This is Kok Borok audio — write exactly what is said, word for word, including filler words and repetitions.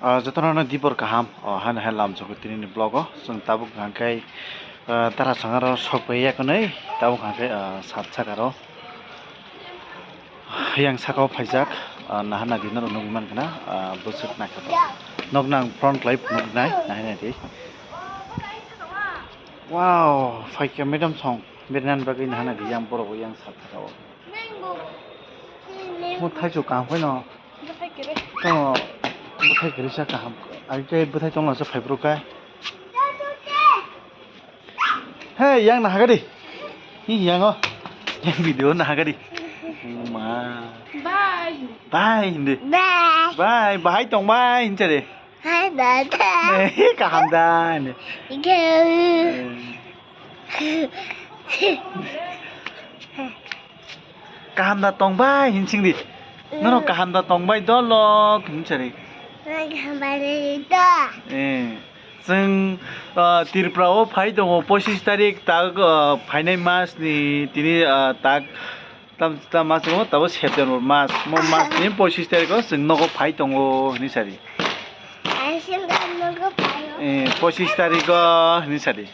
Ah, jotono no dibor kaham, oh, hano hai lamjokgo tini ni vlog o. Chwng tabuk hwnkhe, ah, dara chwng aro sok pai ya kwnwi, tabuk hwnkhe, ah, sat saka ro. Yang saka o phaijak, ah, naha nadi no nugwi mankha na, ah, bwswk naikha. Nok nang front light nuknai, nahai nai di. Wow, phaikha madam song, bernan bagwi naha nai di yang borok o yang sat saka o. Mo thaichuk kaham khe no. Tamo bwthai kwrwisa kaham. Agi khe bwthai tongma se phaibrwk khe. Hey, yang nahagadi. Hi, yang o. Yang video nahagadi. Ma. Bye. Bye hindi. Bye. Bye, bahai tong bye hinchari. Hai, bye, bye. Eh, kaham da hindi. Ike. Kaham da tong bai hinsing di. Nono kaham da tong bai dolok hinsari. Kaham bai ni to. Eh, chwng, ah, Tripura o phai tongo pochis tarik tak, ah, phainai mas ni tini, ah, tak tam, tam mas tongo tabo September mas. Mo mas ni pochis tarik o chwng nogo phai tongo hinsari. Ang sing nogo phai. Eh, pochis tarik o hinsari.